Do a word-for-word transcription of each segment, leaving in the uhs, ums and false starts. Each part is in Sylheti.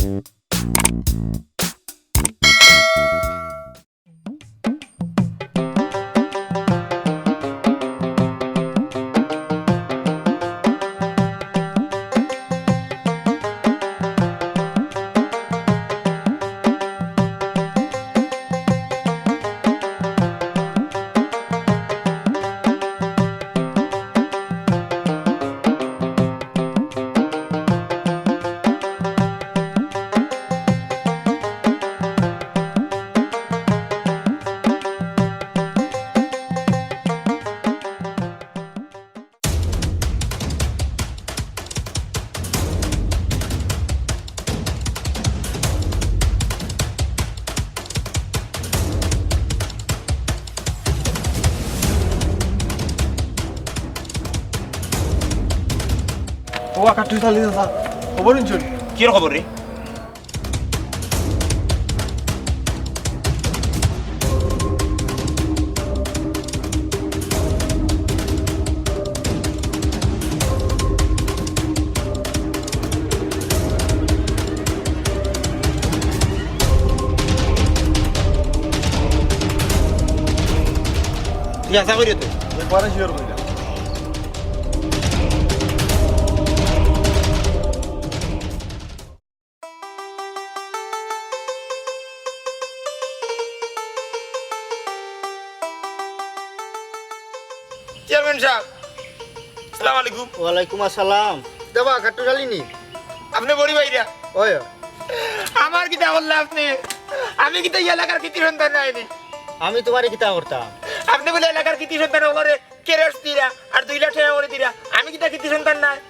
ও, কাট্টু চালি দাদা, খবর শুনছইন? কির খবর রে? তুই আশা করি তো? একবারে শিওর করি না। চেয়ারম্যান সাব, আসসালামু আলাইকুম। ওয়ালাইকুম আসসালাম। দেবা, কাট্টু চালি নি? আপনে বড়ি ভাইরা? ওই। আমার কিতা করলা আপনে? আমি কিতা ই এলাকার কৃতি সন্তান নায় নি? আমি তুমারে কিতা করতাম? আপনে বুলে এলাকার কৃতি সন্তান অকলরে ক্যারেট দিরা আর দুই লাখ টেকা করি দিরা। আমি কিতা কৃতি সন্তান নায়?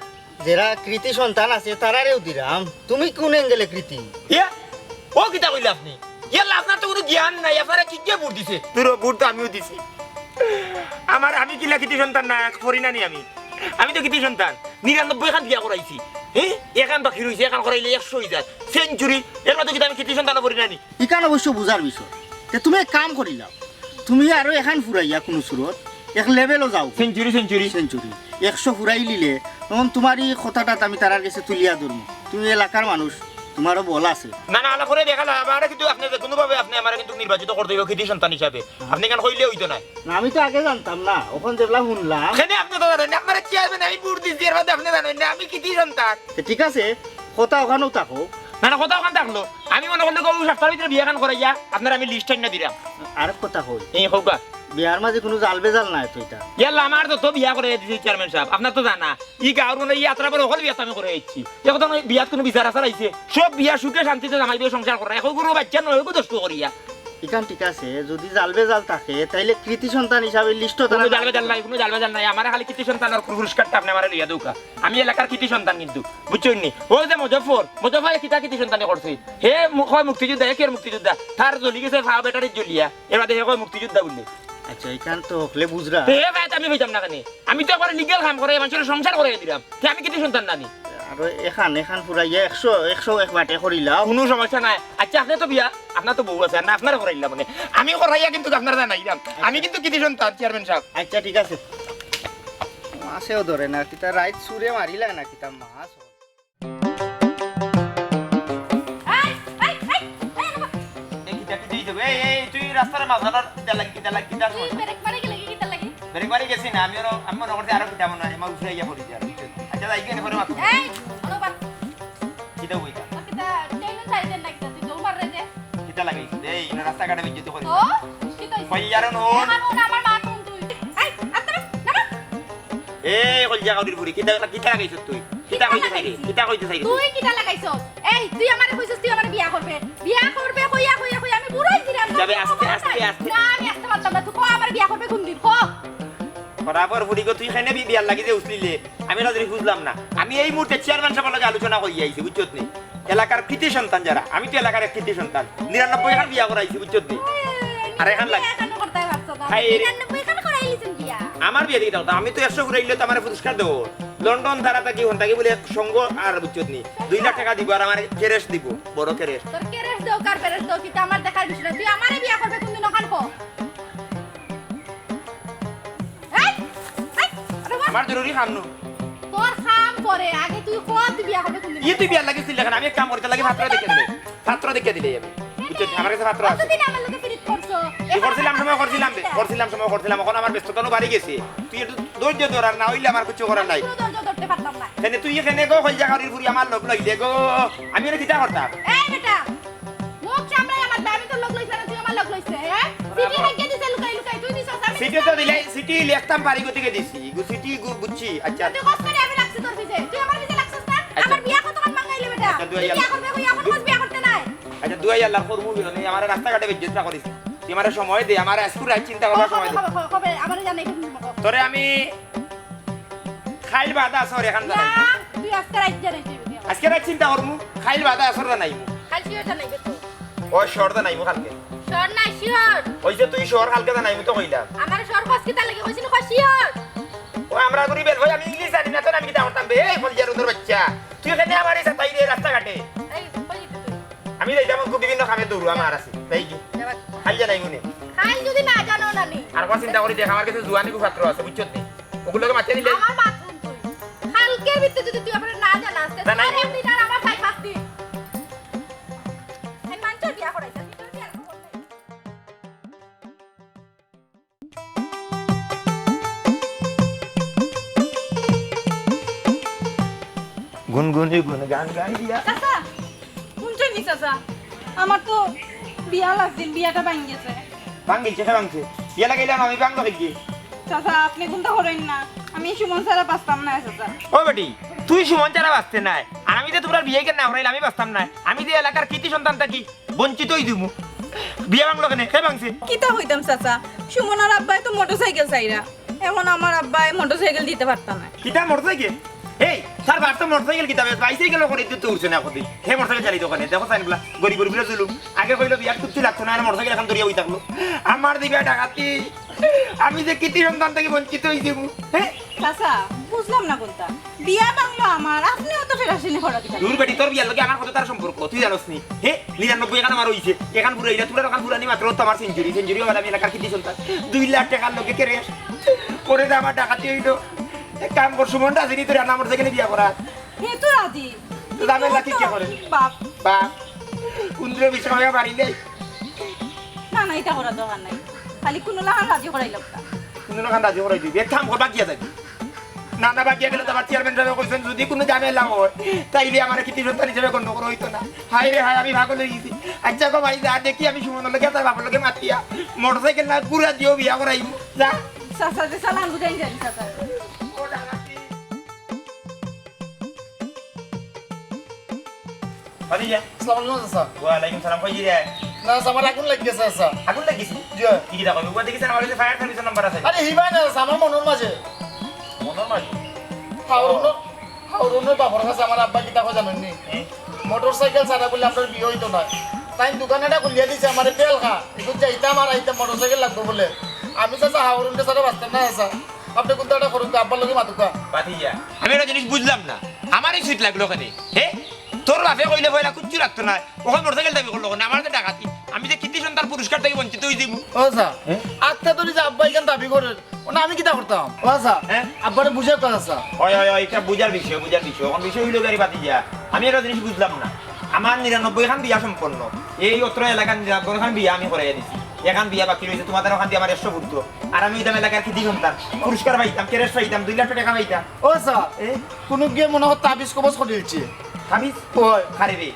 যেরা কৃতি সন্তান আছে, তারারেও দিরাম। তুমি কুন অ্যাঙ্গেলে কৃতি? ইয়া? ও কিতা কইলা আপনে? ইয়াল্লা, আপনার তো কুনু জ্ঞান নাই, আপনারে কিগিয়ে ভোট দিছে? দুরো, ভোট তো আমিও দিছি। আমার, আমি কিলা কৃতি সন্তান না, পড়ি না নি আমি? আমি তো কৃতি সন্তান। নিরানব্বই খান বিয়া করাইছি। হে? একখান বাকি রইছে, একখান করাইলে একশো অই যায়। সেঞ্চুরি, এর মাঝে কিতা আমি কৃতি সন্তানও পড়ি না নি? ইখান অবশ্য বুঝার বিষয়। তে তুমি এক কাম করিলাও, তুমি আরো একখান ফুরাইয়া কুনু সুরত এক লেভেলও যাও। Century, century. সেঞ্চুরি। একশো ফুরাই লিলে, তখন তুমার ই কথাটা আমি তারার গেছে তুলিয়া ধরমু। তুমি এলাকার মানুষ, তুমারও বল আছে। না, না, আলাপ করে দেখালা, আমারে কিন্তু আপনে যে কুনুভাবে আপনে আমারে কিন্তু নির্বাচিত করতে অইবো কৃতি সন্তান হিসাবে। আপনে ইখান কইলে অইতো নায়। না, আমি তো আগে জানতাম না, অখন যেবলা হুনলাম। কেনে আপনে তো জানইন না, আপনারে চেয়ারম্যান আমি ভোট দিছি, এর বাদে আপনে জানইন না, আমি কৃতি সন্তান। তে ঠিক আছে, কথা অখানউ থাকউক। না, না, কথা অখান থাকলো। আমি মনে করলে গো, অউ সপ্তাহর ভিতরে বিয়াখান করাইয়া আপনারে আমি লিস্ট আনিয়া দিরাম। আরেক কথা কই। এই কউক্কা। বিয়ার মাঝে কুনু জাল বেজাল নাই তো ইটা? ইয়াল্লা, আমার যত বিয়া করাইয়া দিছি চেয়ারম্যান সাব, আপনার তো জানা। ই গাঁওর মানে ই আত্রা বড় হকল বিয়া তো আমি করাইয়া দিছি। এখন তো বিয়াত কুনু বিচার আচার আইছে? সব বিয়া সুখে শান্তিতে জামাই বউ সংসার করা। এখন কুনু বাইচ্চা নয়, ওগু দোস্ত করিয়া। ইখান ঠিক আছে, যুদি জাল বেজাল থাকে, তাইলে কৃতি সন্তান হিসাবে লিস্টো তারা কুনু জাল বেজাল নাই, কুনু জাল বেজাল নাই। আমারে খালি কৃতি সন্তানর পুরস্কারটা আপনে আমারে লইয়া দেউক্কা। আমি এলাকার কৃতি সন্তান কিন্তু, বুঝছইন নি? অউ যে মজফর, মজফরে কিতা কৃতি সন্তানি করছে? হে মু-, কয় মুক্তিযোদ্ধা, হে কিওর মুক্তিযোদ্ধা? তার জ্বলি গেছে পাও ব্যাটারিত জ্বলিয়া, এর বাদে হে কয় মুক্তিযোদ্ধা বুলে। আচ্ছা, ইখান তো হকলে বুঝরা। তে হে পায়, আমি পাইতাম না কেনে? আমি তো একবারে লিগ্যাল কাম করাইয়া, মানষর সংসার করাইয়া দিরাম। তে আমি কৃতি সন্তান না নি? আরো একখান, একখান ফুরাইয়া একশো, একশো এক বাটে করিলাও। কুনু সমস্যা নাই। আচ্ছা, আপনে তো বিয়া, আপনার তো বউ আছে, আর না আপনারে করাইলাম মানে। আমি করাইয়া কিন্তু আপনারে জানাইলাম। আমি কিন্তু কৃতি সন্তান, চেয়ারম্যান সাব। আচ্ছা, ঠিক আছে। মাছেও ধরে না, কিতা রাইত সুরে মারিলা না, কিতা মাছ। এই, এই, এই, এই, এই, এই, কিতা, কিতা, এই, এই, তুই রাস্তার মাঝখানর কিতা লাগি, কিতা লাগি, কিতা তুই সমস্যা? ব্রেক মারি গেলে কি কিতা লাগি? ব্রেক মারি গেছি না, আমি আরো, আমি মনে করছি আরো কিতা মনে হয়, আমার উঠে আইয়া পড়ি যায়, বুঝছো? আচ্ছা, যাই গিয়া, পরে মাত। এই, শোনো বাপ। কিতা বইতা? তোর কিতা টেনশন চাইতে না কিতা? তুই দৌড় মার রে যে। কিতা লাগাইছ? এই, না রাস্তাঘাটে বেইজ্জতি করিস তো? না। কিতা হইছে? কইয়ারো নো। এখন ওটা আমার মা কোন তুই? এই, আস্তে না, না। এই, কইয়া কাউরির বুড়ি, কিতা, কিতা লাগাইছ তুই? কিতা কিতা কইতে চাইরে? লাগাইছি? কিতা কইতে চাইরে তুই? তুই কিতা লাগাইছস? এই, তুই আমারে কইছস তুই আমারে বিয়া করবে। বিয়া করবে কইয়া, কইয়া, কইয়া আমি বুড়াই দিলাম। যাবে আস্তে, আস্তে, আস্তে। না, আমি আস্তে পারতাম না। তুই ক আমারে বিয়া করবে কোন দিন? ক। বরাবর ফুড়ি গো, তুই কেনে বি-, বিয়ার লাগি যে উছলিলে, আমি না জানি বুঝলাম না। আমি এই মুহূর্তে চেয়ারম্যান সাহেবের লগে আলোচনা করি আইছি, বুঝছত নি? এলাকার কৃতি সন্তান যারা, আমি তো এলাকার এক কৃতি সন্তান। নিরানব্বই খান বিয়া করাইছি, বুঝছত নি? আর এখান লাগে। এখানে করতে পারছো না। হায় রে। নিরানব্বই খান করাইলিছেন বিয়া। আমার বিয়া দেখি দাও, আমি তো একশো ঘুরাইলে তো আমার পুরস্কার দেবো। লন্ডন ধারা থাকি হন থাকি বলে এক সঙ্গ আর বুঝছত নি? দুই লাখ টাকা দিব আর আমার ক্যারেশ দিব, বড় ক্যারেশ। তোর ক্যারেশ দেও, কার ক্যারেশ দেও, কিতা আমার দেখার বিষয় না। তুই আমারে বিয়া করবে কোনদিন ওখান কো? এই, এই, আরে বাবা। আমার জরুরি কাম নু। তোর কাম পরে, আগে তুই ক, তুই বিয়া করবে কোনদিন? ই তুই বিয়ার লাগি ছিল কেনে? আমি এক কাম করি, তোর লাগি পাত্র দেখিয়া দিলে। পাত্র দেখিয়া দিলে আমি। বুঝছো? আমার কাছে পাত্র আছে। কতদিন আমার লগে পিরিত করছো? কি করছিলাম সময় করছিলাম রে, করছিলাম সময় করছিলাম, এখন আমার ব্যস্ততা বাড়ি গেছে। তুই একটু ধৈর্য ধর, আর না অইলে আমার কিছু করার নাই। কোনো ধৈর্য ধরতে পারতাম না। কেনে তুই কেনে গো, কইল জাগারির ফুরি আমার লগ লইলে গো, আমি এনে কিতা করতাম? এই বেটা, মুখ সামলাই আমার দাবি তোর লগ লইছে না, তুই আমার লগ লইছে, হ্যাঁ? চিঠি হাইকে দিছে লুকাই লুকাই, তুই দিছস, আমি চিঠি তো দিলাই, চিঠি লিখতাম পারি গতিকে দিছি। গু চিঠি গু বুঝছি, আচ্ছা। তুই কষ্ট করে আমি লাগছি তোর পিছে, তুই আমার পিছে লাগছস না? আচ্ছা। আমার বিয়া কতক্ষণ মাঙ্গাইলে বেটা? আচ্ছা, দুয়াই তুই বিয়া আল্লাহ। করবে, কই এখন কস বিয়া করতে নাই? আচ্ছা, দুয়াই আল্লাহ করবো বিয়া নেই, আমার রাস্তাঘাটে বেজ্জত না করিস। তুই আমার সময় দে, আমার আজকে রাত চিন্তা করবার কবে, সময় দে। কবে, কবে, কবে, আমারে জানাই কোন সময়? তোরে আমি খাইল বাদা আছে ওর এখান না, জানাই। তুই আজকে রাত জানাই তুই। আজকে রাত চিন্তা করমু, খাইল বাদা আছে ওর জানাইমু। খাইল শিওর জানাইবে তো। ও শিওর জানাইমু কালকে। শিওর না শিওর? ওই যে তুই শিওর কালকে জানাইমু তো কইলাম। আমার শিওর কস কিতা লাগে কইছিস না কস শিওর? ও আমরা করি বেল ভাই, আমি ইংলিশ জানি না তো, আমি কিতা করতাম বে? এই ফলজিয়ার উদর বাচ্চা, তুই এখানে আমার এই সাথে রে রাস্তাঘাটে। এই, কই দিতে তুই? আমি যাইতাম, খুব বিভিন্ন কামে দৌড়ু আমার আছে, তাই কি? যাবা। খাইল জানাইমু নে। খাইল যদি না জানো না নি? আর কোন চিন্তা করি দেখ, আমার কাছে জুয়ানি খুব পাত্র আছে, বুঝছত নি? ওগুলোকে মাতিয়ে দিলে। আমার মাত হুন তুই। কালকে ভিতরে যদি তুই আমার না জানাস, তে না, না, তোর না। একদিন আর আমার ভাই শাস্তি। এই মানছো বিয়া করাইছে, তুই তোর বিয়ার খবর নাই। গুনগুনি গুন গান গাইয়া। চাচা, হুনছইন নি চাচা? আমার তো বিয়া লাগছিল, বিয়াটা ভাঙ্গি গেছে। ভাঙ্গিছে, কে ভাঙছে? বিয়া লাগাইলাম আমি, ভাঙলো কি? চাচা, আপনে কুন্তা করইন না, আমি সুমন ছাড়া বাঁচতাম না চাচা। ও বেটি, তুই সুমন ছাড়া বাঁচতে নায়, আর আমি যে তুমরার বিয়া কেনে না করাইলে আমি বাঁচতাম নায়। আমি যে এলাকার কৃতি সন্তান থাকি, বঞ্চিত অই দিমু। বিয়া ভাঙলো কেনে? কে ভাঙছে? কিতা কইতাম চাচা, সুমনর আব্বায় তো মোটরসাইকেল চাইরা, এখন আমার আব্বায় মোটরসাইকেল দিতে পারতা না। কিতা মোটরসাইকেল? এই, তার বাপ তো মোটরসাইকেল কিতা বেশ, বাইসাইকেল করে দিতে উঠছে না কদিন। হে মোটরসাইকেল চালিত কেনে? দেখো সাইন বলা, গরিব গরিব জুলুম। আগে কইলো বিয়ার কুচ্ছু লাগতো না, আর মোটরসাইকেল এখন ধরিয়া বই থাকলো। আমার দিবা ডাকাতি, আমি যে কৃতি সন্তান থাকি বঞ্চিত অই দিমু। হ্যাঁ? চাচা, বুঝলাম না কুন্তা। বিয়া ভাঙলো আমার, আপনে অত ঠেলাঠেলি করা কিতা? দূর বেটি, তোর বিয়ার লগে আমার কততার সম্পর্ক, তুই জানোস নি? হে, নিরানব্বই এখান আমার অইছে, এখান ফুরাইলা, তুমরার এখান ফুরানি মাত্র তো আমার সেঞ্চুরি, সেঞ্চুরি অইলে আমি এলাকার কৃতি সন্তান। দুই লাখ টেকার লগে ক্যাশ। পরে যে আমার ডাকাতি অইলো, এক কাম কর, সুমন রাজি নি তোর আনা মোটরসাইকেলে বিয়া করা। হে তো রাজি। তো দামের লাকি কে করে? বাপ। বাপ। কুন্দ্রে বিষয় বাড়ি নেই। না, না, ইতা করার দরকার নাই। খালি কুনু লাখান রাজি করাইলাম না। কুনু লাখান রাজি করাই দিবি। এক কাম কর, বাগিয়া যাবি। না, না, বাগিয়া গেলে তো আমার চেয়ারম্যান সাহেব কইছেন, যদি কুনু ঝামেলা হয়, তাইলে আমারে কৃতি সন্তান হিসেবে গণ্য করা অইতো না। হায় রে হায়, আমি পাগল অই গেছি। আচ্ছা গো ভাই, যা দেখি আমি সুমনর লগে তার বাপর লগে মাতিয়া মোটরসাইকেল না ঘুরা দিও বিয়া করাইমু। যা। চাচা, যে চালান বুঝাই যাবি, চাচা। ভাতিজা। আসসালামু আলাইকুম, চাচা। ওয়ালাইকুম সালাম, কই রে? না, চাচা, আমার আগুন লাগি গেছে, চাচা। আগুন লাগিছে? জি। কি কিতা কইবি? ওবা দেখিস, আমার কাছে ফায়ার সার্ভিসের নাম্বার আছে। আরে, হিবা না, চাচা, আমার মনর মাঝে। মনর মাঝে? হাওরুনর, হাওরুনর বাপর কাছে আমার আব্বা কিতা কয় জানইন নি? হুম। মোটরসাইকেল ছাড়া বুলে আপনার বিয়া অইতো নায়। তাইন দোকান এটা খুলিয়া দিছে, আমারে তেল খা। একটু যাইতাম আর আইতাম, মোটরসাইকেল লাগবো বুলে। আমি, চাচা, হাওরুনরে ছাড়া বাঁচতাম না, চাচা। আপনে কুন্তা একটা করুন তো, আব্বার লগে মাতুক্কা। ভাতিজা, আমি একটা জিনিস বুঝলাম না, আমার এই সুইট লাগলো কেনে? হে? তোর বাপে কইলে পয়লা কুচ্ছু লাগতো নায়, অখন মোটরসাইকেল দাবি করলো কেনে? আমার যে ডাকাতি, আমি যে কৃতি সন্তান পুরস্কার থাকি বঞ্চিত অই দিমু। ও চাচা, হে? আত্মা ধরি যে আব্বা ইখান দাবি করের, অনে আমি কিতা করতাম? ও চাচা, হে? আব্বারে বুঝাইক্কা চাচা। ওই, ওই, ওই, এটা বুঝার বিষয়, বুঝার বিষয়। অখন বিষয় অইলো গিয়া রে ভাতিজা, আমি একটা জিনিস বুঝলাম না। আমার নিরানব্বই খান বিয়া সম্পন্ন, এই অত্র এলাকার নিরানব্বই খান বিয়া আমি করাইয়া দিছি। এখান বিয়া বাকি রইছে, তুমার অখান দি আমার একশো ফুট। আর আমি অইতাম এলাকার কৃতি সন্তান, পুরস্কার পাইতাম, ক্যাশ পাইতাম, দুই লাখ টেকা পাইতাম। ও চাচা, এ? কুনু গিয়ে মনে হয় তাবিজ কবজ করি দিচ্ছে। তাবিজ? ওই। কারে রে?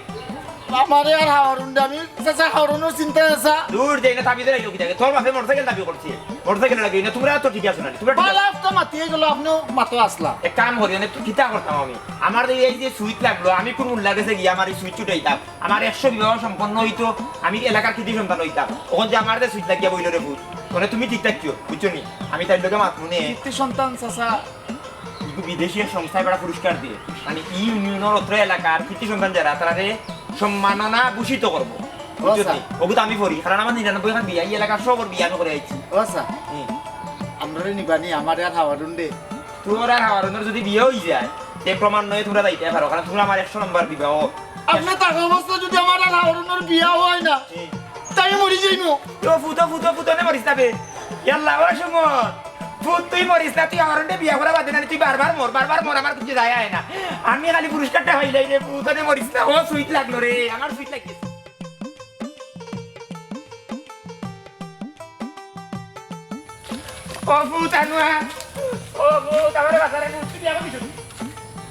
আমারে আর হাওরুনরে, আমি চাচা হাওরুনর চিন্তায় চাচা। দূর যাই না, তাবিজর আইলো কিতা? তোর বাপে মোটরসাইকেল দাবি করছে, মোটরসাইকেল লাগি না, তুমরা তো ঠিক আছো না, তুমরা ঠিক আছো? বালা তো মাতিয়ে গেল, আপনেও মাতো আসলা। এক কাম করি, মানে, তুই কিতা করতাম আমি? আমার এই, এই যে সুইট লাগলো, আমি কুন মুল্লার গেছে গিয়া আমার এই সুইট ছুটাইতাম? আমার একশো বিবাহ সম্পন্ন অইতো, আমি এলাকার কৃতি সন্তান অইতাম। অখন যে আমার যে সুইট লাগিয়া বইলো রে পুত, মানে তুমি ঠিক থাকিও, বুঝছো নি? আমি তাইর লগে মাতমু নে। কৃতি সন্তান চাচা। ইগু বিদেশি এক সংস্থায় বেটা পুরস্কার দিয়ে, মানে ই ইউনিয়নর অত্র এলাকার কৃতি সন্তান যারা, তারারে সম্মাননা ভূষিত করবো। বুঝছো নি? ওগু তো আমি পড়ি, কারণ আমার নিরানব্বই খান বিয়া, ই এলাকার সবর বিয়া আমি করাই আইছি। ও আচ্ছা। হুম। আমরারে নিবানি, আমারে আর হাওরুনরে। তোর আর হাওরুনর যদি বিয়া অই যায়, তে ক্রমান্বয়ে তুমরা যাইতায় পারো, কারণ তুমরা আমার একশো নম্বর বিবাহ। আপনে থাকা অবস্থা যদি আমার আর হাওরুনর বিয়া অয় না, হুম। তাই মরি যাইমু। ও ফুতো, ফুতো, ফুতো নে মরিস না বে। ইয়াল্লা, ও সুমন। ভূত, তুই মরিস না, তুই আমার অন্ডে বিয়া করা বাদে না, তুই বারবার মর, বারবার মর, আমার কিছু যায় আয় না। আমি খালি পুরস্কারটা পাইলাই রে ভূত, আরে মরিস না। ও সুইট লাগলো রে, আমার সুইট লাগছে। ও ভূত আনোয়ার, ও ভূত, আমার বাঁচারে ভূত, তুই বিয়া করলি নি?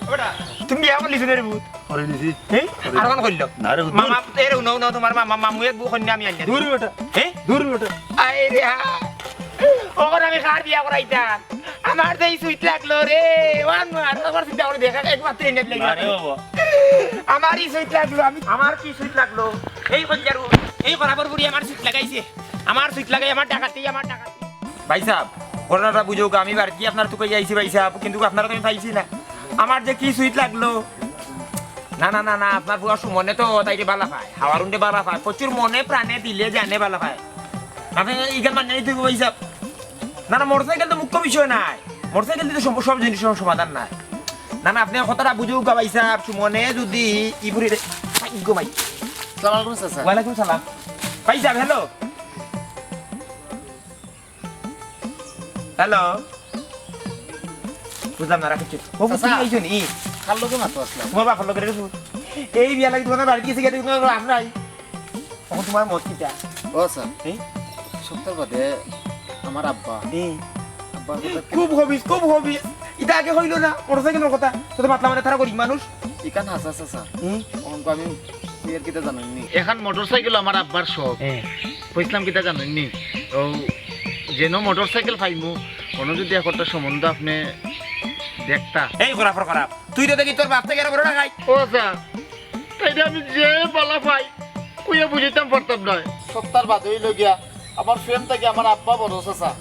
ও বেটা, তুমি বিয়া করলি নি রে ভূত? করে দিছি। হ্যাঁ? আর কোন করলো? না রে ভূত, মামা, এরে হুনো, হুনো, তোমার মামা, মামু এক বউ কন্যা আমি আনলাম। দূর বেটা। হ্যাঁ? দূর বেটা। আয় রে হা। ওখানে আমি কার বিয়া করাইতাম? আমার যে এই সুইট লাগলো রে, ওয়ান মার, আমার চিন্তা করে দেখা, একমাত্র এনে দিলে না রে বাবা। আমার এই সুইট লাগলো, আমি, আমার কি সুইট লাগলো? এই কইলারু, এই বরাবর বুড়ি আমার সুইট লাগাইছে। আমার সুইট লাগাই, আমার ডাকাতি, আমার ডাকাতি। ভাই সাহেব, ঘটনাটা বুঝুক, আমি বাড়িত আপনার তুকাই আইছি ভাই সাহেব, কিন্তু আপনারে তো আমি পাইছি না। আমার যে কি সুইট লাগলো। না, না, না, না, আপনার পুয়া সুমনে তো তাইরে বালা পায়, হাওয়ারুনরে বালা পায়, প্রচুর মনে প্রাণে দিলে জানে বালা পায়। আপনি ইখান মানিয়া নিতে অইবো ভাই সাহেব। না, না, মোটরসাইকেল তো মুখ্য বিষয় নায়, মোটরসাইকেল দিয়া তো সব, সব জিনিসর সমাধান নায়। না, না, আপনি কথাটা বুঝুক ভাই সাহেব, সুমনে যদি ই বুড়িরে, গো ভাই। সালাম আলাইকুম চাচা। ওয়ালাইকুম সালাম। ভাই সাহেব, হ্যালো। হ্যালো। বুঝলাম না, রাখি চুপ। ও, চাচা। তুমি এই জন্য, ই। কার লগে মাতো আছলাম? তোমার বাপর লগে রে, এই বিয়া লাগি তোমার বাড়ি গেছে, গিয়ে তোমার বাপ নাই। ও, তোমার মত কিতা? ও, স্যার। এই? সপ্তাহ বাদে আমার আব্বা। এই? আব্বার কথা কি? খুব হবিস, খুব হবিস। ইটা আগে হইল না, মোটরসাইকেলর কথা। তো মাতলা মানে তারা গরিব মানুষ। ইখান হাছা, হাছা, স্যার। হুম? অঙ্ক আমি বিয়ের কিতা জানেননি? এখন মোটরসাইকেল আমার আব্বার শখ। হ্যাঁ। কইছিলাম কিতা জানেননি? ও, যেন মোটরসাইকেল পাইমু, কোনো যদি একটা সম্বন্ধ আপনি দেখতা। এই খরাফর খরাফ, তুই তো দেখি তোর বাপ থাকি আরো বড় টাকাই। ও আচ্ছা, তাইলে আমি যে বালা পাই, কইয়া বুঝাইতাম পারতাম না। সপ্তাহ বাদে অইল গিয়া, আমার প্রেম থাকি আমার আব্বা বড় চাচা।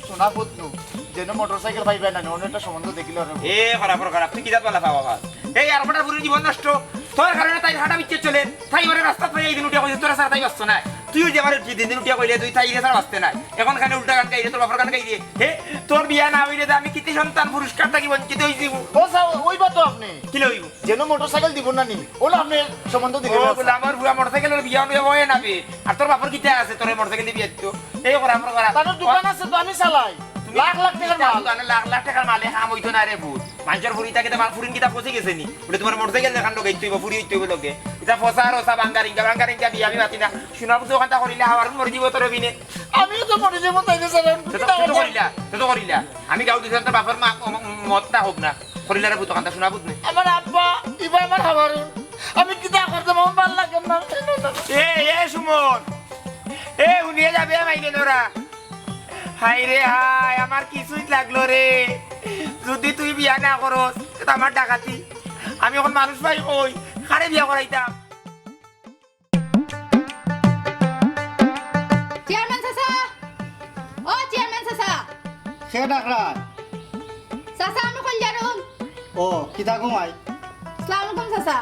সোনা পুতনু, যেন মোটরসাইকেল পাইবায় না, অন্য একটা সম্বন্ধ দেখিল রে। এ, খরাফর খরাফ, তুই কিতা বালা পাওয়া ভাই? এই আর কটা পুরো জীবন নষ্ট, তোর কারণে তাই হাঁটা বিচ্ছে চলে, তাই ওরে রাস্তা পাই এই দিন উঠে কইছে, তোরা স্যার তাই বাঁচতো না। তুইও যে আমার দিন দিন উঠে কইলে, তুই তাই রে স্যার বাঁচতে নাই। এখন খানে উল্টা গান গাইরে, তোর বাপর গান গাইরে। হে, তোর বিয়া না হইলে তো আমি কৃতি সন্তান পুরস্কার থাকি বঞ্চিত হইছি। ও স্যার, ওই বাত তো আপনি। কি লইব? যেন মোটরসাইকেল দিব না নি? ওলা আপনি সম্বন্ধ দিলে ও, না, বলে, স্যার। আমার বুয়া মোটরসাইকেলর বিয়া অইয়া অয় না বে। আর তোর বাপর কিতা আছে, তোর মোটরসাইকেল দিয়ে বিয়া দিত? এই করা, আমার করা। তার দোকান আছে তো, আমি চালাই। তুমি লাখ লাখ টাকার মাল। দোকানে লাখ লাখ টাকার মালে কাম হইতো না রে ভূত। মানুষের ফুরি থাকে, তোমার ফুরিন কিতা ফসে গেছে নি? বলে, তোমার মোটরসাইকেল দেখান লোক, এই তুই ফুরি হইতে হইবে লোকে। এটা ফসা আর ওসা বাঙ্গার ইঙ্গা, বাঙ্গার ইঙ্গা বিয়া আমি মাতি না। শোনা বুঝতে ওখানটা করিলে হাওয়ার মরে দিব তোর বিনে। আমিও তো মরে যাবো, তাই না, স্যার? আমি তো, তো, তো করিলা, তো, তো করিলা। আমি গাঁও দিছিলাম তোর বাপর মা, ম-, ম-, মতটা হোক না। করিলা রে ভূত ওখানটা, শোনা বুঝ নেই। আমার আব্বা, ইবা আমার হাওয়ারুন। আমি কিতা করতাম, আমার ভালো লাগে না। এ, এ, সুমন। এ, উনিয়ে যাবে, মাইনে নোরা। হায় রে হায়, আমার কিছুই লাগলো রে। যদি তুই বিয়া না করস, তে আমার ডাকাতি। আমি এখন মানুষ পাই কই, কারে বিয়া করাইতাম? চেয়ারম্যান চাচা, ও চেয়ারম্যান চাচা। কে ডাকরা? চাচা, আমি কইলাম। ও, কিতা গো মাই? আসসালামু আলাইকুম চাচা।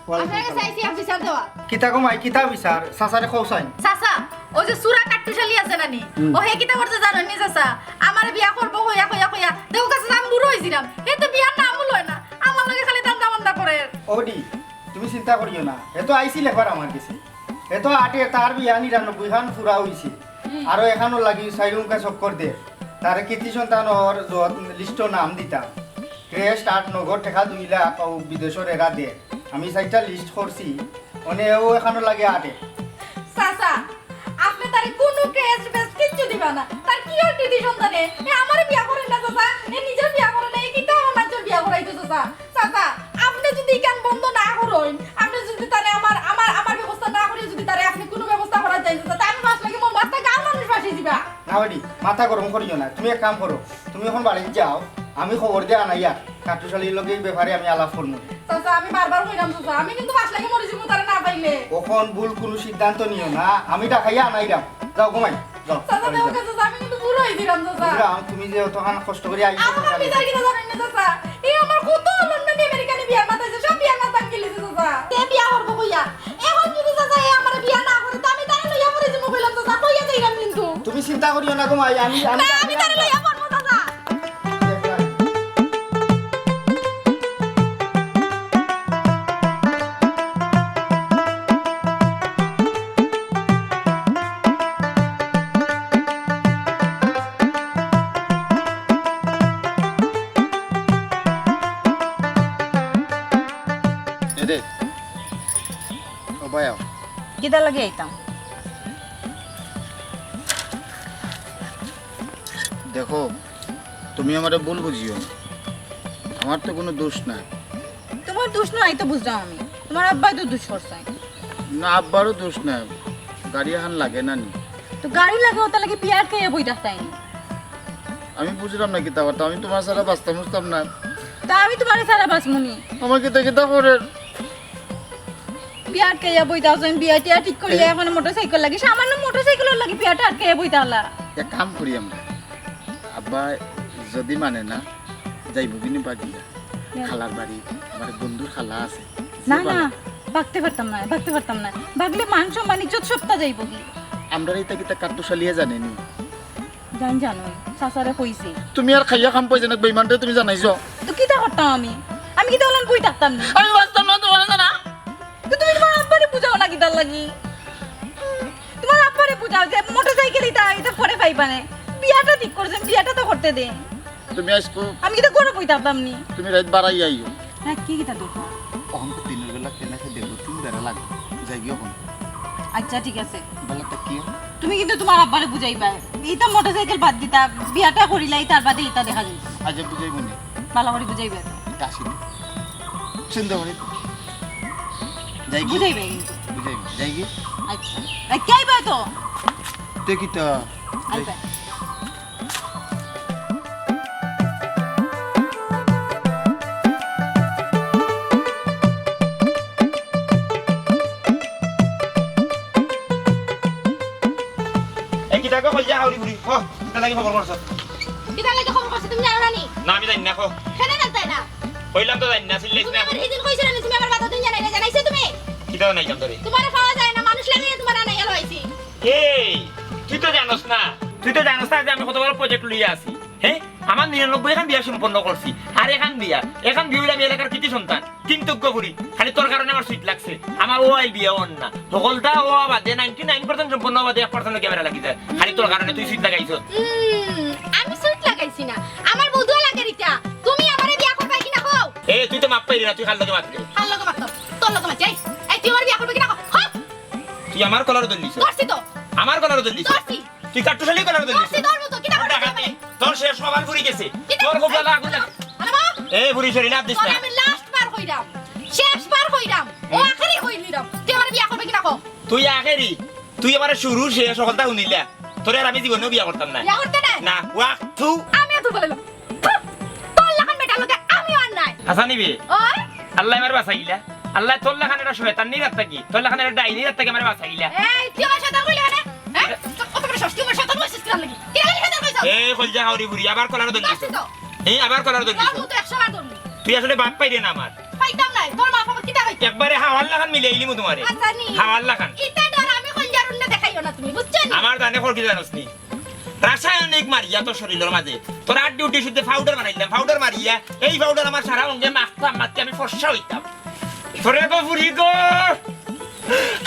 ওয়ালাইকুম আপনার কাছে আসসালাম। আইছি এক বিচার দেওয়া। কিতা গো মাই, কিতা বিচার? চাচারে কও চাইন। চাচা, ওই যে সুরা কাট্টুশালী আছে না নি? হুম। ও হে কিতা করছে জানেন নি চাচা? আমারে বিয়া করবো কইয়া, কইয়া, কইয়া। দেখো চাচা, আমি বুড়ো হইছিলাম। হে তো বিয়ার নামও লয় না। আমার লগে খালি ধান্দা বান্দা করে। ওডি, তুমি চিন্তা করিও না। হে তো আইছিল একবার আমার কাছে। হে তো আটে তার বিয়া নিরানব্বই খান পুরা হইছে। আরো এখানো লাগি চাইরুমকা চক্কর দে। তারে কৃতি সন্তানর যত লিস্টো নাম দিতাম। ক্রেস্ট আট নগদ টেকা দুই লাখ ও বিদেশর এরা দে। আমি চাইরটা লিস্ট করছি। অনে ও এখানো লাগে আটে। চাচা, আপনি তারে কোনো ক্রেস্ট বেস্ট কিচ্ছু দিবা না। তার কি আর কৃতি সন্তানে? এ আমারে বিয়া করেন না চাচা। এ নিজে বিয়া করেন না। এ কিতা আমার মাঝে বিয়া করাইতো চাচা? চাচা, আপনি যদি ইখান বন্ধ না করইন, আপনি যদি তারে আমার, আমার, আমার ব্যবস্থা না করি যদি তারে আপনি কোনো ব্যবস্থা করা যায় চাচা, তে আমি বাঁচলে কি মোর মাথা গাঁর মানুষ বাঁচি দিবা? না বেটি, মাথা গরম করিও না। তুমি এক কাম করো, তুমি এখন বাড়ি যাও, আমি খবর দিয়া আনাইয়া কাট্টুশালীর লগে এই ব্যাপারে আমি আলাপ করবো। চাচা, আমি বারবার কইলাম চাচা, আমি কিন্তু বাঁচলে কি মরে যাবো তারে না পাইলে। এখন ভুল কোনো সিদ্ধান্ত নিও না, আমি ডাকাইয়া আনাইলাম। যাও ঘুমাই, যাও, চাচা, বাড়ি দেখো যাও। চাচা, আমি কিন্তু বুড়ো হয়ে দিলাম চাচা। বুঝলাম, তুমি যে অতখান কষ্ট করে আইছো আমার বিচার কিতা জানেন না চাচা? এই আমার কত লন্ডনি আমেরিকানি বিয়ার মাথায় যে সব বিয়ার মাথা গেলি চাচা। তে বিয়া করবো কইয়া। এখন যদি চাচা এ আমার বিয়া না করে, তো আমি তারে লইয়া মরে যাবো কইলাম চাচা, কইয়া যাইলাম কিন্তু। তুমি চিন্তা করিও না গো মাই, আমি, আমি না, আমি তারে লইয়া মরবো চাচা। ও ভাইয়া, কিতা লাগি আইতাম? দেখো, তুমি আমারে ভুল বুঝিও না। আমার তো কুনু দোষ নাই। তুমার দোষ নাই তো বুঝলাম আমি, তুমার আব্বায় তো দোষ করছে। না, আব্বারও দোষ নাই, গাড়ি এখান লাগে না নি। তো গাড়ি লাগে, ওটা লাগে বিয়া আটকাইয়া বই থাকতায় নি। আমি বুঝলাম না কিতা করতাম, আমি তুমার ছাড়া বাঁচতাম বুঝতাম না। তা আমি তুমারে ছাড়া বাঁচমু নি? আমার কিতা কিতা করের। বিয়া আটকাইয়া বইতা আছইন, বিয়া টিয়া ঠিক করিয়া এ- এখন মোটরসাইকেল লাগি, সামান্য মোটরসাইকেলর লাগি বিয়াটা আটকাইয়া বইতা আলা। এক কাম করি আমরা, আব্বা যদি মানে না, যাইমু গিনি বাগিয়া। কেন? খালার বাড়ি, আমার বন্ধুর খালা আছে। না, না, বাগতে পারতাম না, বাগতে পারতাম না। বাগলে মান সম্মান ইজ্জত সবটা যাইবো গি। আমরার ইতা কিতা কাট্টুশালিয়ে জানে নি? জান জানো, চাচারে কইছি। তুমি আর খাইয়া কাম পাইছো না, বেইমানরে তুমি জানাইছো। তো কিতা করতাম আমি? আমি কিতা অলান বই থাকতাম নি? আমি বাঁচতাম না তুমার ছাড়া। তো তুমি তুমার আব্বারে বুঝাও না কিতার লাগি? তুমার আব্বারে বুঝাও যে মোটরসাইকেল ইতা, ইতা পরে পাইবা নে। বিয়াটা ঠিক করছেন, বিয়াটা তো করতে দে। তুমি আইজকু আমি কিতা ঘরো বই থাকতাম নি? তুমি রাইত বাড়াই আইও। রাইত কি কিতা দরকার? অখন তো দিনের বেলা কেনে দেখো, তিন বেলা লাগে। যাই গিয়ে অখন। আচ্ছা, ঠিক আছে। বেলা তো কি? তুমি কিন্তু তুমার আব্বারে বুঝাইবা। ইতা মোটরসাইকেল বাদ দিতা, বিয়াটা করিলাই, তার বাদে ইতা দেখা যাইবো। আচ্ছা, বুঝাইবো নি। ভালা করি বুঝাইবা তো। ইতা আসি নি। সুন্দর করি। যাই গিয়ে। বুঝাইবা কিন্তু। বুঝাইবো। যাই গিয়ে। আচ্ছা। এ, কে আইবা তো? তে কিতা? আইবা। এ কিতা গো কইলা হাউরি বুড়ি? হ, কিতা লাগি খবর করছো? কিতা লাগি খবর করছো তুমি জানো না নি? না, আমি জানি না, কও। কেনে জানতায় না? কইলাম তো জানি না, চিল্লাইছ তুমি না। আমার হিদিন কইছো না নি, তুমি আমার বাদর দিন জানাই না, জানাইছো তুমি? কিতা জানাইতাম তোরে? তুমারে পাওয়া যায় না, মানুষ লাগাইয়া তুমারে আনাইয়া লইছি। এই, তুই তো জানোস না, তুই তো জানোস না যে আমি কত বড় প্রজেক্ট লইয়া আছি। হে, আমার নিরানব্বই খান বিয়া সম্পন্ন করছি, আর এখান বিয়া, এখান বিয়া অইলে আমি এলাকার কৃতি সন্তান, কৃতজ্ঞ করি। খালি তোর কারণে আমার সুইট লাগছে, আমার ও আই বিয়া অর না। হকলতা ও বাদে নাইনটি নাইন পার্সেন্ট সম্পন্ন বাদে এক পার্সেন্ট ক্যামেরা লাগি যায়, খালি তোর কারণে তুই সুইট লাগাইছস। উম, আমি সুইট লাগাইছি না, আমার বদুয়া লাগে রিতা। তুমি আমারে বিয়া করবায় কি না কও? এ, তুই তো মাত পাইরে না, তুই কার লগে মাতরে? কার লগে মাততাম? তোর লগে মাততাম। এই, এই, তুই আমারে বিয়া করবায় কি না কও? হ? তুই আমার কলার ধরলিছস? ধরছি তো। আমার কলার ধরলিছস? ধরছি। তুই কাট্টুশালি কলার ধরলিছস? ধরছি, ধরবো তো, কিতা করবো ডাকাতি। আমি? তোর শেষ কপাল পুড়ি গেছে। কিতা? তোর কপালে আগুন লাগ-, আরে বাবা। এ, বুড়ি শরীরে হাত দিস তোরে না। আমি লাস্ট বার কইরাম, শেষ বার কইরাম, ও হুম। আখেরি কইলিরাম। তুই আমারে বিয়া করবায় কি না কও? তুই আখেরি, তুই আমারে শুরু শেষ হকলতা হুনিলা। তোরে আর আমি জীবনেও বিয়া করতাম না। বিয়া করতে নাই? না, ওয়াক, থু। আমিও তো বলে থু, তোর লাখান বেটার লগে আমিও আর নাই। হাছা নি বে? ওই। আল্লায় আমারে বাঁচাইলা। আল্লায় তোর লাখান এটা শয়তান নি রাখতা কি? তোর লাখান এটা ডাইনি রাখতা কি আমারে বাঁচাইলা? এই, তুই আমারে শয়তান কইলি কেনে? হ্যাঁ? তোর কত বড় সাহস, তুই আমারে শয়তান কইছিস কিতার লাগি? কিতার লাগি শয়তান কইছস? এই কলজা হাউরি বুড়ি, আবার কলার ধরলি। ধরছি তো। এই আবার কলার ধরলি। তোর মতো একশো বার ধরবো। তুই আসলে বাপ পাইরে না আমার। পাইতাম নায়, তোর বাপ আমার কিতা পাইতাম? একবারে হাওয়ার লাখান মিলাইলিমু তুমারে। আচ্ছা নি। হাওয়ার লাখান। ইতা ডর আমি কলজার উন্না দেখাইও না তুমি, বুঝছো নি? আমার জানে খর কি জানোস নি? রাসায়নিক মারিয়া তোর শরীলর মাঝে। তোর আড্ডি উড্ডি শুদ্ধ পাউডার বানাইলাম, পাউডার মারিয়া। এই পাউডার আমার সারা অঙ্গে মাখতাম, মাখতে আমি ফর্সা অইতাম। তোরে গো ফুরি গো,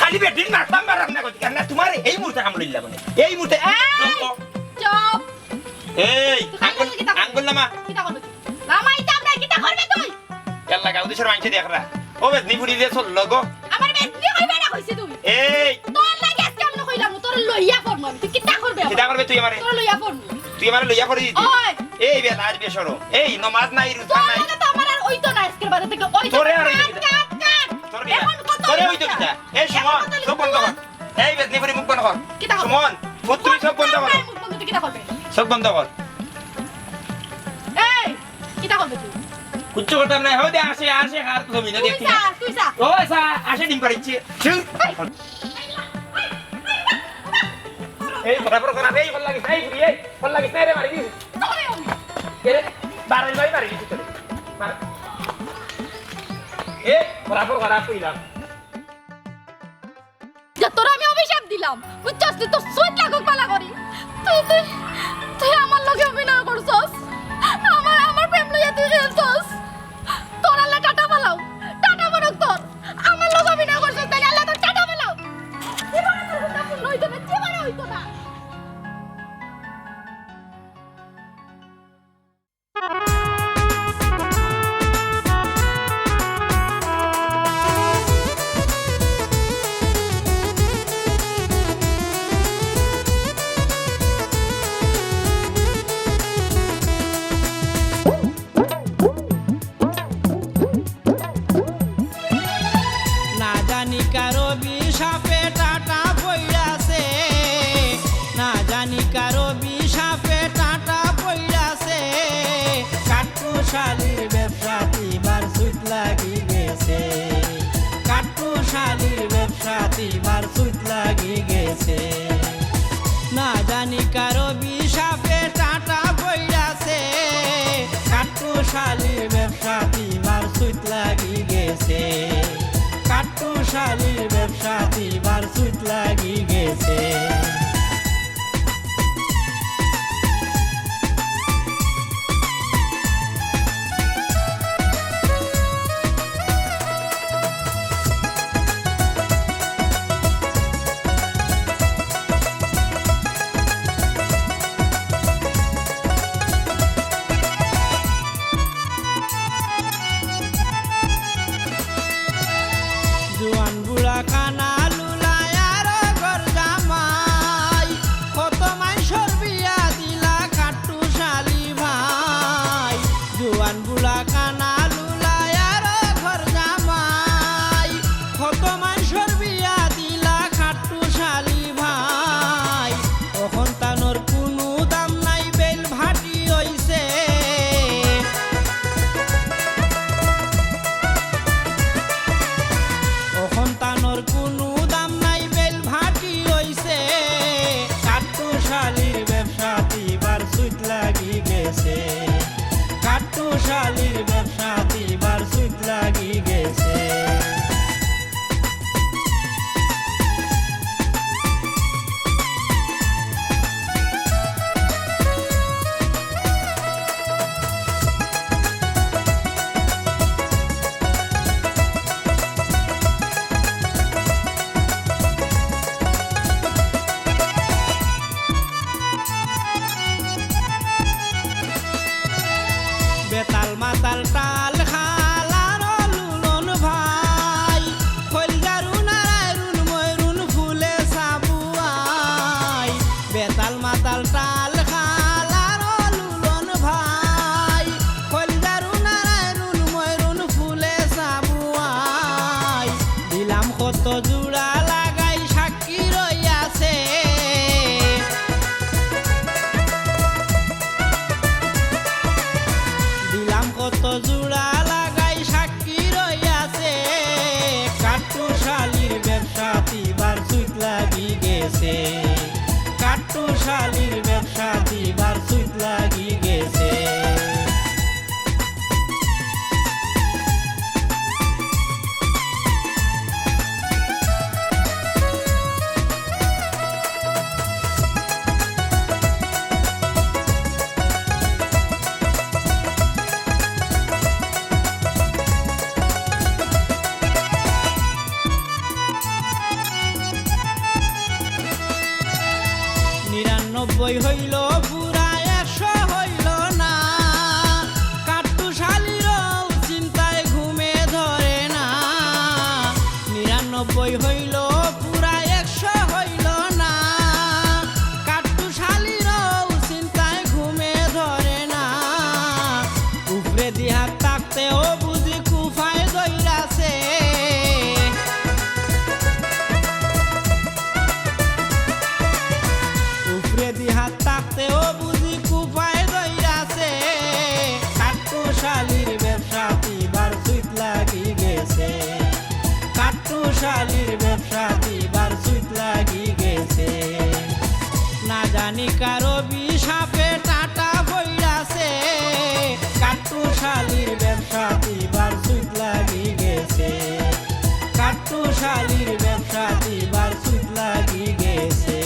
খালি বেটিন মারতাম, মারাম না গতি, না তুমারে এই মুহূর্তে কামড় দিলাম মানে। এই মুহূর্তে এই! চুপ! এই, তুই খালি আঙ্গুল, কিতা করবি? আঙ্গুল নামা। কিতা করবে তুই? নামাইতাম না, কিতা করবে তুই? ইয়াল্লা, গাউ দেশর মাইনষে দেখরা। ও বেদনি ফুরি যে চললো গো। আমার বেদনি কইবে না কইছি তুমি। এই। তোর লাগি আজকে আমি কইলাম, তোর লইয়া পড়মু আমি। তুই কিতা করবে আমার? কিতা করবে তুই আমারে? তোর লইয়া পড়মু। তুই আমারে লইয়া পড়ি দিতি? ওই। এই বেলা আর বেসরম। এই নমাজ নাই, রোজা তোর নাই। লগে তো আমার আর অইতো না আজকের বাদে থেকে। অইতো তোরে আর না। অইতো কিতা? কাট, কাট, কাট। তোর কিতা? এখন কত তোরে অইতো অইতো কিতা? এই এখন সুমন, কত চোখ বন্ধ কর। এই বেদনি ফুরি মুখ বন্ধ কর। কিতা করবে? সুমন, ফুত তুই চোখ বন্ধ কর। মুখ বন্ধ, তুই কিতা করবে? চোখ বন্ধ কর। এই, কিতা করবে তুই? কিচ্ছু করতাম না। হো দে, আসে, আসে, আর তো জমিনে তুই দেখি যা, না। তুই যা। ও, আসা, আসে ডিম পাড়িচ্ছে। চুপ। এই। এই, বরাবর করা, এই, বল লাগিস, এই, এই, বল লাগিস, এই রে, মারি দিস। তোরে আমি। এ রে, বারো ভাই মারি দিস তোরে। মার। এ, বরাবর করা, কইলাম। যে তোর আমি অভিশাপ দিলাম, বুঝছস? তুই তোর সুইট লাগুক বালা করি। তুই, তুই, তুই আমার লগে অভিনয় করছস, আমার, আমার প্রেম লইয়া তুই খেলছস। তোর আল্লাহ টাটা বালাও, টাটা বালাও তোর। আমার লগে অভিনয় করছস, তাইলে আল্লাহ তোর টাটা বালাও। জীবনে তোর কথা পূর্ণ হইতো না, জীবনে হইতো না। কার অভিশাপে টাটা পইড়াছে, না জানি কার অভিশাপে টাটা পইড়াছে। কাট্টুশালীর ব্যবসাত ইবার ছুট লাগি গেছে, কাট্টুশালীর ব্যবসাত ইবার ছুট লাগি গেছে। না জানি কার অভিশাপে টাটা পইড়াছে, কাট্টুশালীর ব্যবসাত ইবার ছুট লাগি গেছে, কাট্টুশালীর ব্যবসাত ইবার ছুট লাগি গেছে। জুয়ান বুড়া কানা লুলায় আর ঘর জামাই, কত মাইনষর বিয়া দিলা কাট্টুশালী ভাই। জুয়ান বুড়া কানা লুলায় আর ঘর জামাই, কত মাইনষর বিয়া দিলা কাট্টুশালী ভাই। অখন তানর কুনু দাম নাই, বেইল ভাটি অইছে। অখন তানর কুনু দাম নাই, বেইল ভাটি অইছে। কাট্টুশালীর ব্যবসাত ইবার ছুট লাগি গেছে, কাট্টুশালীর ব্যবসাত ইবার ছুট লাগি গেছে। বেতাল মাতাল টাল খালার লুলন ভাই, কইলজারু নারায়রুন ময়রুন ফুলে সাবুয়াই। বেতাল মাতাল টাল খালার লুলন ভাই, কইলজারু নারায়রুন ময়রুন ফুলে সাবুয়াই। দিলাম কত জুড়া লাগাই সাক্ষী রইয়াছে। দিলাম কত জুড়া লাগাই সাক্ষী রইয়াছে। কাট্টুশালীর ব্যবসাত ইবার ছুট লাগি গেছে, কাট্টুশালীর ব্যবসাত ইবার ছুট লাগি গেছে। নিরানব্বই হইল পুরা, একশো হইল না। কাট্টুশালীরও চিন্তায় ঘুমে ধরে না। নিরানব্বই হইল পুরা, একশো হইল না। কাট্টুশালীরও চিন্তায় ঘুমে ধরে না। উপরেদি হাত থাকতেও বুঝি কুফায় ধইরাছে। উপরেদি হাত থাকতেও বুঝি কুফায় ধইরাছে। কাট্টুশালীর ব্যবসাত ইবার ছুট লাগি গেছে, কাট্টুশালীর ব্যবসাত ইবার ছুট লাগি গেছে। না জানি কার অভিশাপে টাটা পইড়াছে, কাট্টুশালীর ব্যবসাত ইবার ছুট লাগি গেছে, কাট্টুশালীর ব্যবসাত ইবার ছুট লাগি গেছে।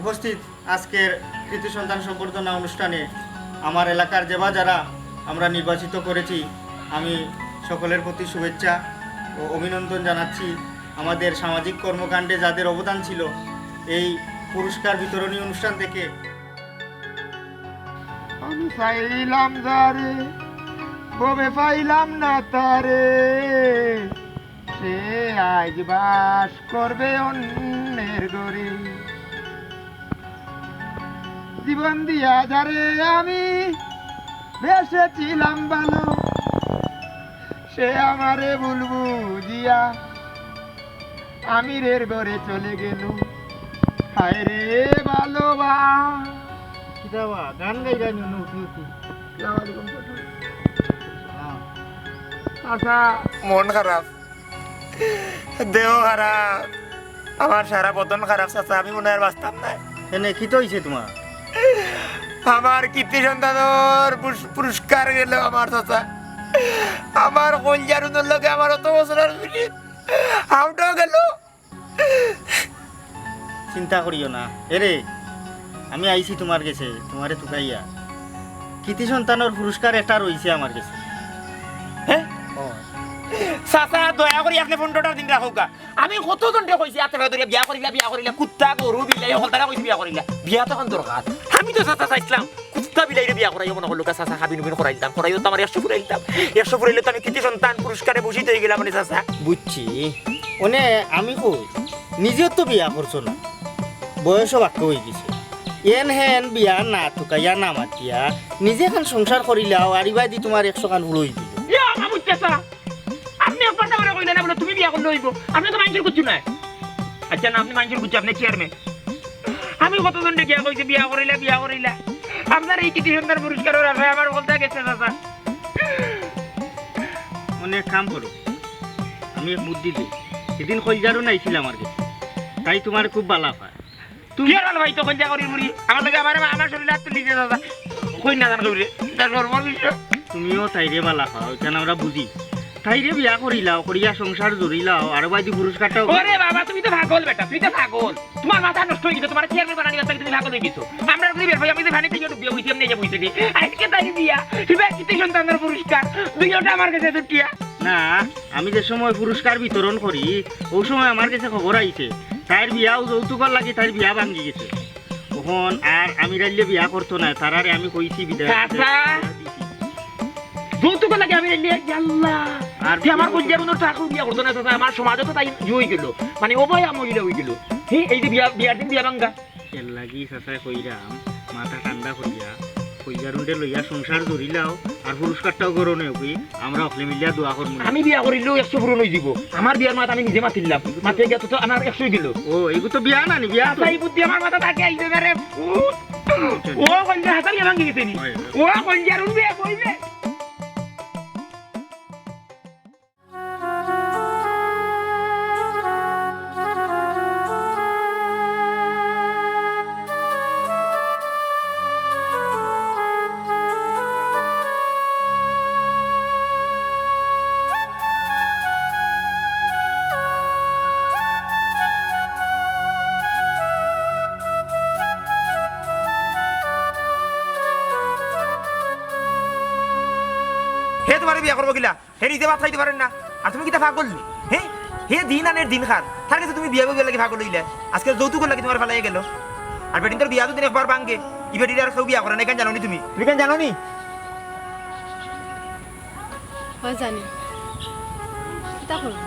উপস্থিত আজকের কৃতি সন্তান সম্বর্ধনা অনুষ্ঠানে আমার এলাকার যেবা যারা আমরা নির্বাচিত করেছি, আমি সকলের প্রতি শুভেচ্ছা ও অভিনন্দন জানাচ্ছি। আমাদের সামাজিক কর্মকাণ্ডে যাদের অবদান ছিল, এই পুরস্কার বিতরণী অনুষ্ঠান থেকে চাইলাম যারে, ভবে পাইলাম না তারে, সে আজ বাস করবে অন্যের ঘরে। জীবন দিয়া যারে আমি বেসেছিলাম ভালো, সে আমারে ভুল বুঝিয়া আমিরের ঘরে চলে গেল। হায় রে ভালোবা। কিতা বা, গান গাইরা নি অনো উঠি উঠি? সালাম আলাইকুম চাচা। হ্যাঁ। চাচা, মন খারাপ, দেহ খারাপ, আমার সারা বদন খারাপ চাচা, আমি মনে হয় আর বাঁচতাম না। কেনে, কিতা অইছে তুমার? আমার কৃতি সন্তানর পুরস-, পুরস্কার গেল আমার চাচা। আমার কইলজার উনর লগে আমার অত বছরর পিরিত, হাওটাও গেল। চিন্তা করিও না। এরে, আমি আইছি তুমার গেছে, তুমারে তুকাইয়া। কৃতি সন্তানর পুরস্কার একটা রইছে আমার গেছে। হে? ও। চাচা, দয়া করি আপনে পনেরোটার দিন রাখউক্কা। আমি কত জনরে কইছি, আতে ধরিয়া বিয়া করিলা, বিয়া করিলা, কুত্তা, গরু, বিলাই, হকলতারে কইছি বিয়া করিলা। বিয়া তো অখন দরকার। আমি তো চাচা চাইছলাম, কুত্তা বিলাইরে বিয়া করাইও মনে করলুক্কা চাচা, হাবিন হুবিন করাইলতাম, করাইও তো আমার একশো ফুরাইলতাম। একশো ফুরাইলে তো আমি কৃতি সন্তান পুরস্কারে ভূষিত অইগেলাম মানে চাচা। বুঝছি। অনে আমি কই, নিজেও তো বিয়া করছো না, বয়সও বাক্কা অইগেছে। এন হেন বিয়া না তুকাইয়া না মাতিয়া, নিজে খান সংসার করিলাও, আর ইবায়দি তুমার একশো খান ফুড়ই দিল। ইয়া, মামু চাচা, আপনে একবার তো আমারে কইলা না বুলে তুমি বিয়া করলে অইবো। আপনে তো মাইনষর কিচ্ছু নাই। আচ্ছা না, আপনে মাইনষর কিচ্ছু, আপনে চেয়ারম্যান। আমি কত জনরে গিয়া কইছি, "বিয়া করিলা, বিয়া করিলা।" আপনার এই কৃতি সন্তান পুরস্কারর আশায় আমার হকলতা গেছে, চাচা। অনে এক কাম করো, আমি এক বুদ্ধি দেই। হিদিন কইলজারুন আইছিল আমার গেছে, তাই তুমারে খুব বালা পায়। তুমি কিয়ার বালা পাইতো কইলজা করির বুড়ি? আমার লগে আমার, আমার শরীরে আত তুলিছে, চাচা। কই না জান কইরে, তার সর্ববিশ্ব। তুমিও তাইরে বালা পাও, ইখান আমরা বুঝি। তাইরে বিয়া করিলাও, করিয়া সংসার জুড়িলাও, আর বায়দি পুরস্কারটাও। ওরে বাবা, তুমি তো পাগল বেটা, তুমি তো পাগল। তুমার মাথা নষ্ট অইগেছে, তুমারে চেয়ারম্যান বানানি লাগি তুমি পাগল অইগেছো। আমরা যদি বের অই, আমি যে পানিত ডুবিয়া বইছি, এমনে ইয়া বইছি রে। আজকে তাই বিয়া, ইবার কৃতি সন্তানর পুরস্কার, দুইওটা আমার গেছে ছুটিয়া। না, আমি যে সময় পুরস্কার বিতরণ করি, অউ সময় আমার গেছে খবর আইছে, তাইর বিয়াও যৌতুকর লাগি তাইর বিয়া ভাঙ্গি গেছে। অখন আর আমিরাইল্লে বিয়া করতো নায়, তারারে আমি কইছি বিদায়। চাচা! যৌতুকর লাগি আমিরাইল্লে, ইয়াল্লা। আর তে আমার কইলজার উনর তো আর কেউ বিয়া করতো না, চাচা, আমার সমাজো তো তাই ইয়ে অইগেলো, মানে অবয়া মহিলা অইগেলো। হে, এই যে বিয়া, বিয়ার দিন বিয়া ভাঙ্গা। এর লাগি চাচায় কইরাম, মাথা ঠান্ডা করিয়া, কইলজারুনরে লইয়া সংসার জুড়িলাও, আর পুরস্কারটাও গরনে অউকি, আমরা হকলে মিলিয়া দোয়া করমু। আমি বিয়া করিলেও একশো পূরণ অইযিবো। আমার বিয়ার মাত আমি নিজে মাতিলাম। মাতিয়া গিয়া তো, তো আমার একশো অইগেলো। ও, এগু তো বিয়া না নি, বিয়া তো। আচ্ছা, এই বুদ্ধি আমার মাথাত আগে আইলো না রে। ও, ও, কইলজা হাতার ইয়া ভাঙ্গি গেছে নি। হয়, হয়। ও, কইলজারুন বিয়া কইবে। হে তুমারে বিয়া করবো কিলা? হে নিজে ভাত খাইতে পারের না, আর তুমি কিতা পাগল নি? হে, হে দিন আনের দিন খার, তার গেছে তুমি বিয়া বইবার লাগি পাগল অইলায়। আজকে যৌতুকর লাগি তুমারে ফালাইয়া গেলো। আর বেটিন্তর বিয়া যদি একবার ভাঙ্গে, ই বেটিরে আর কেউ বিয়া করে না, ইখান জানো নি তুমি? তুমি ইখান জানো নি? অয় জানি। কিতা করমু?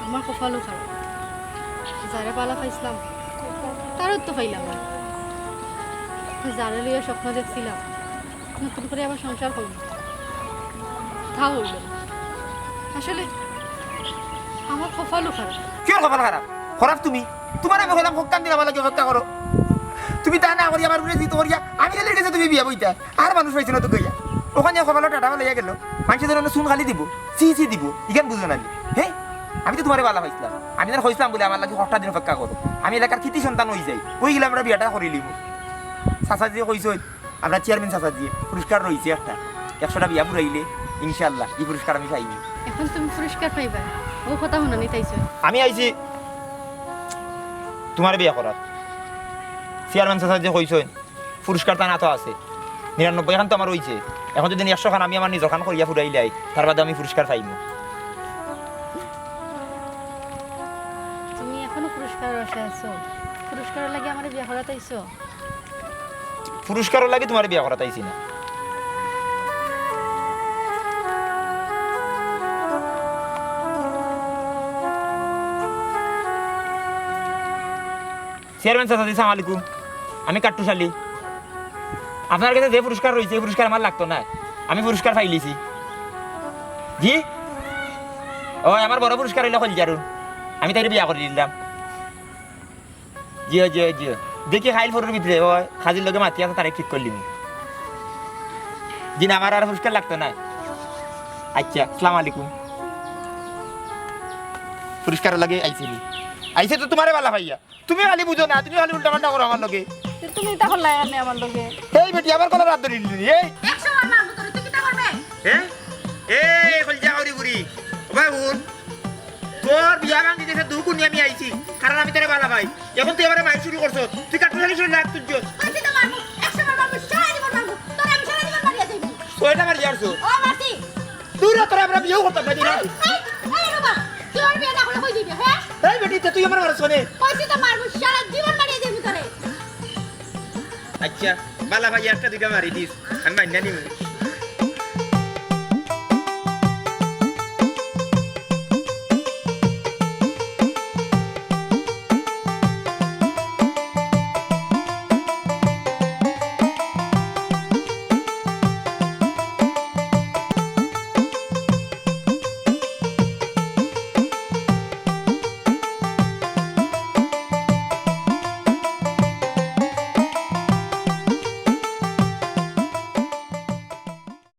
আমার কপালও খারাপ। যারে বালা পাইছলাম, তারেও তো পাইলাম না। যারে লইয়া স্বপ্ন দেখছিলাম, নতুন করি আবার সংসার করমু, তাও অইলো না। আসলে আমার কপালও খারাপ। কিওর কপাল খারাপ? খারাপ তুমি। তুমারে আমি কইলাম, হক্কান দিন আমার লাগি অপেক্ষা করো। তুমি তা না করি আমার উপরে জিত করিয়া আমি গেলে গেছে তুমি বিয়া বইতা। আর মানুষ পাইছো না তো কইয়া। অখান কপালো টাটা ফালাইয়া গেলো। মানষে যেন চুন খালি দিবো, ছি ছি দিবো। ইখান বুঝো না নি? হে? আমি তো তুমারে বালা পাইছলাম। আমি তান কইছলাম বুলে আমার লাগি কয়টা দিন অপেক্ষা করো। আমি এলাকার কৃতি সন্তান অইযাই। অইগেলে আমরা বিয়াটা করিলিমু। চাচাজিয়ে কইছইন, আমরার চেয়ারম্যান চাচাজিয়ে পুরস্কার রইছে একটা। একশোটা বিয়া পুরাইলে ইনশাআল্লাহ ই পুরস্কার আমি পাইমু। অখন তুমি পুরস্কার পাইবায়, অউ কথা হুনানিত আইছো? আমি আইছি তুমারে বিয়া করাত। চেয়ারম্যান চাচাজিয়ে কইছইন, পুরস্কার তান আতো আছে। নিরানব্বই খান তো আমার অইছে। অখন যদি একশো খান আমি আমার নিজর খান করিয়া ফুরাইলাই, তার বাদে আমি পুরস্কার পাইমু। তুমি অখনো পুরস্কারর আশায় আছো? পুরস্কারর লাগি আমারে বিয়া করাত আইছো? পুরস্কারর লাগি তুমারে বিয়া করাত আইছি না। চেয়ারম্যান চাচাজি, সালাম আলাইকুম। আমি কাট্টুশ আলী। আপনার গেছে যে পুরস্কার রইছে, এই পুরস্কার আমার লাগতো না। আমি পুরস্কার পাইলিছি। জি? অয়, আমার বড় পুরস্কার অইলো কইলজার ফুল। আমি তাইরে বিয়া করি দিলাম। জি অয়, জি অয়, জি অয়। দেখি কাইল পরর ভিতরে অয়, কাজির লগে মাতি আছে, তারে ঠিক করিলিমু। জি না, আমার আর পুরস্কার লাগতো না। আইচ্ছা, সালাম আলাইকুম। পুরস্কারর লাগি আইছি নি? আইছি তো তুমারে ভালা পাইয়া। তুমি খালি বুঝো না, তুমি খালি উল্টা পাল্টা করো আমার লগে। তে তুমি ইতা করলায় কেনে আমার লগে? এই বেটি, আমার গলাত আত ধরি দিলি, এই। একশো বার মারমু তোরে, তুই কিতা করবে? এ? এ, কইলজা করি বুড়ি। ও ভাই, হুন। তোর বিয়া ভাঙ্গি গেছে, দুখ হুনি আমি আইছি। কারণ আমি তোরে ভালা পাই। এখন তুই আমারে মাইর শুরু করছস। তুই কাট্টুশ আলী শরীরে আত তুলছস। কইছি তো মারমু, একশো বার মারমু, সারা জীবন মারমু। তোরে আমি সারা জীবন মারিয়া যাইমু। কয়টা মারি আরছস? ও মারছি। দূর হ, তোরে আমরা বিয়াও করতাম না, দিন। এই, এই, এই বাবা, তুই আমার বিয়া না করলে কই দিবি, হ্যাঁ? এই বেটি, তে তুই আমারে মারছস কেনে? কইছি তো মারমু, সারা জীবন মারিয়া যাইমু তোরে। আইচ্ছা, ভালা পাইয়া একটা দুইটা মারি দিস, আমি মাইনা নিমু।